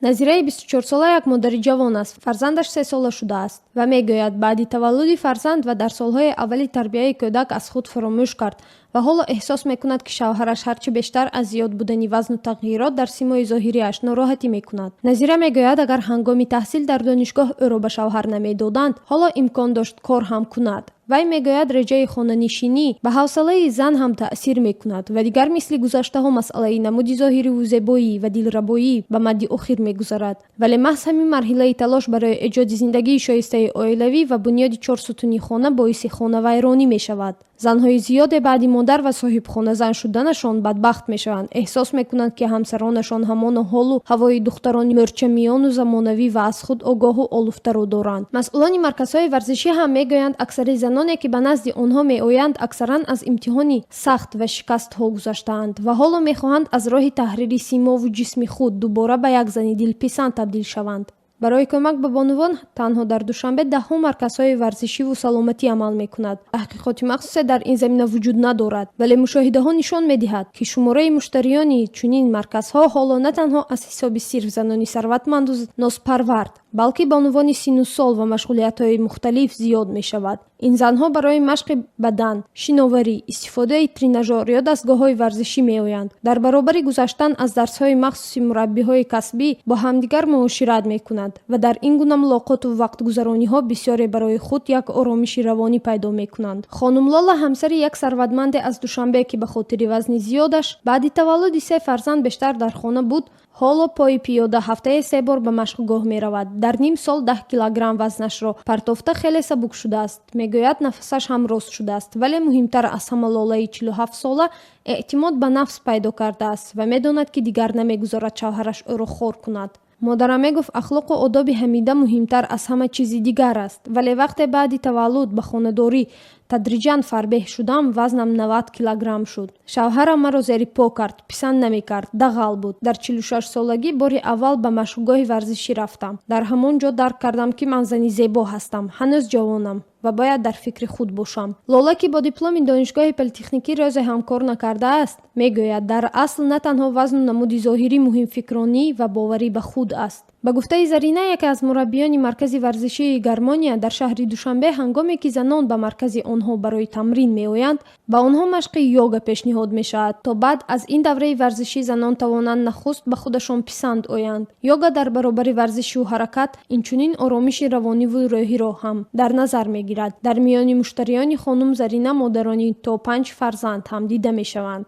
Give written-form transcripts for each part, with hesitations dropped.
Назираи 24сола як модари ҷавон аст. Фарзандаш 3сола шудааст ва мегӯяд, баъди таваллуди фарзанд ва дар солҳои аввали тарбияи кӯдак аз худ фаромӯш кард ва ҳоло эҳсос мекунад, ки шавҳараш ҳарчи бештар аз зиёд будани вазну тағйирот дар симои зоҳириаш нороҳатӣ мекунад. Назира мегӯяд, агар ҳангоми таҳсил дар донишгоҳ ӯро ба шавҳар намедоданд, ҳоло имкон дошт кор ҳам кунад. Вай мегӯяд, реҷаи хонанишинӣ ба ҳавсалаи зан ҳам таъсир мекунад ва дигар мисли гузаштаҳо масъалаи намуди зоҳириву зебоӣ ва дилрабоӣ ба мадди охир мегузарад. Вале маҳз ҳамин марҳилаи талош барои эҷоди зиндагии шоистаи оилавӣ ва бунёди чорсутуни хона боиси хонавайронӣ мешавад. Занҳои зиёде баъди модар ва соҳибхоназан шуданашон бадбахт мешаванд. Эҳсос мекунанд, ки ҳамсаронашон ҳамоно ҳолу ҳавои духтарони мӯрчамиёну замонавӣ ва аз худ огоҳу олуфтаро доранд. Масъулони марказҳои варзишӣ ҳам мегӯянд, аксари заноне, ки ба назди онҳо меоянд, аксаран аз имтиҳони сахт ва шикастҳо гузаштаанд ва ҳоло мехоҳанд аз роҳи таҳрири симову ҷисми худ дубора ба як зани дилписанд табдил шаванд. Барои кӯмак ба бонувон танҳо дар Душанбе даҳҳо марказҳои варзишиву саломатӣ амал мекунад. Таҳқиқоти махсусе дар ин замина вуҷуд надорад, вале мушоҳидаҳо нишон медиҳад, ки шумораи муштариёни чунин марказҳо ҳоло на танҳо аз ҳисоби сирф занони сарватманду нозпарвард, балки бонувони синну сол ва машғулиятҳои мухталиф зиёд мешавад. Ин занҳо барои машқи бадан, шиноварӣ, истифодаи тренажёр ё дастгоҳҳои варзишӣ меоянд. Дар баробари гузаштан аз дарсҳои махсуси мураббиҳои касбӣ бо ҳамдигар муошират мекунанд ва дар ин гуна мулоқоту вақтгузарониҳо бисёре барои худ як оромиши равонӣ пайдо мекунанд. Хонум Лола, ҳамсари як сарватманде аз Душанбе, ки ба хотири вазни зиёдаш баъди таваллуди се фарзанд бештар дар хона буд, ҳоло пои пиёда ҳафтае се бор ба машқгоҳ меравад. Дар ним сол 10 килограмм вазнашро партофта, хеле сабук шудааст. Мегӯяд, нафасаш ҳам рост шудааст. Вале муҳимтар аз ҳама, Лолаи 47сола эътимод ба нафс пайдо кардааст ва медонад, ки дигар намегузорад шавҳараш ӯро хор кунад. Модарам мегуфт, ахлоқу одоби ҳамида муҳимтар аз ҳама чизи дигар аст. Вале вақте баъди таваллуд ба хонадорӣ тадриҷан фарбеҳ шудам, вазнам 90 килограмм шуд. Шавҳарам маро зери по кард, писанд намекард, дағал буд. Дар 46солагӣ бори аввал ба машқгоҳи варзишӣ рафтам. Дар ҳамон ҷо дарк кардам, ки ман зани зебо ҳастам, ҳанӯз ҷавонам ва бояд дар фикри худ бошам. Лола, ки бо дипломи донишгоҳи политехникӣ рӯзе ҳам кор накардааст, мегӯяд, дар асл на танҳо вазну намуди зоҳирӣ, муҳим фикронӣ ва боварӣ ба худ аст. Ба гуфтаи Зарина, яке аз мураббиёни маркази варзишии Гармония дар шаҳри Душанбе, ҳангоме ки занон ба маркази онҳо барои тамрин меоянд, ба онҳо машқи йога пешниҳод мешавад, то баъд аз ин давраи варзишӣ занон тавонанд нахуст ба худашон писанд оянд. Йога дар баробари варзишу ҳаракат инчунин оромиши равониву рӯҳиро ҳам дар назар мегирад. Дар миёни муштариёни хонум Зарина модарони то панҷ фарзанд ҳам дида мешаванд.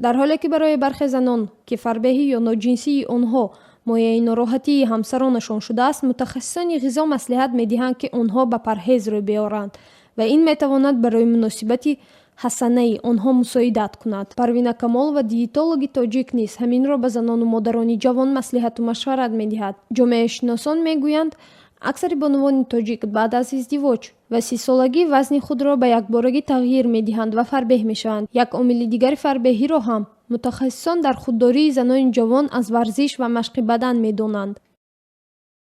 Дар ҳоле ки барои бархе занон, ки фарбеҳӣ ё ноҷинсии онҳо мояи нороҳатии ҳамсаронашон шудааст, мутахассисони ғизо маслиҳат медиҳанд, ки онҳо ба парҳез рӯ биёранд ва ин метавонад барои муносибати ҳасанаи онҳо мусоидат кунад. Парвина Камолова, диетологи тоҷик, низ ҳаминро ба занону модарони ҷавон маслиҳату машварат медиҳад. Ҷомеашиносон мегӯянд, аксари бонувони тоҷик баъд аз издивоҷ ва 30солагӣ вазни худро ба якборагӣ тағйир медиҳанд ва фарбеҳ мешаванд. Як омили дигари фарбеҳиро ҳам мутахассисон дар худдории занони ҷавон аз варзиш ва машқи бадан медонанд.